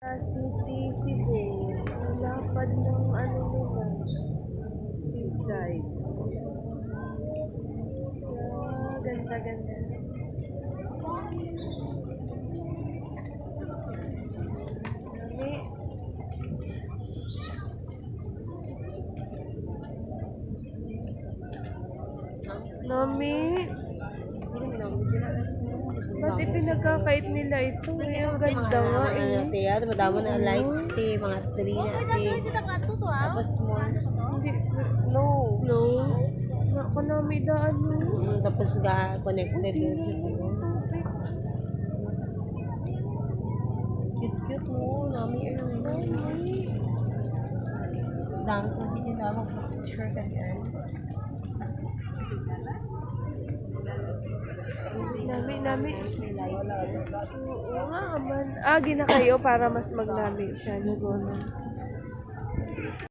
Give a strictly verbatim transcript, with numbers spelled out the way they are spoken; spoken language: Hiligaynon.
City, Cebu. Lapad ng ano nila. Seaside. Ah, ganda, ganda. Nami. Nami. Ba't ipinagkakait nila ito? Eh, ang ganda nga eh. Ano, te, ah, madamo na lights, te, mga tree na, te. Tapos mo, Hindi, no. close. Ako, Nami, daan mo. Mm, tapos ga connected dun sa tulo. Cute-cute mo, Nami. Dami ko din na mag-picture ka dyan. Nami, Nami. Oo nga, man. Ah, ginakayo para mas magnami siya. Nagona.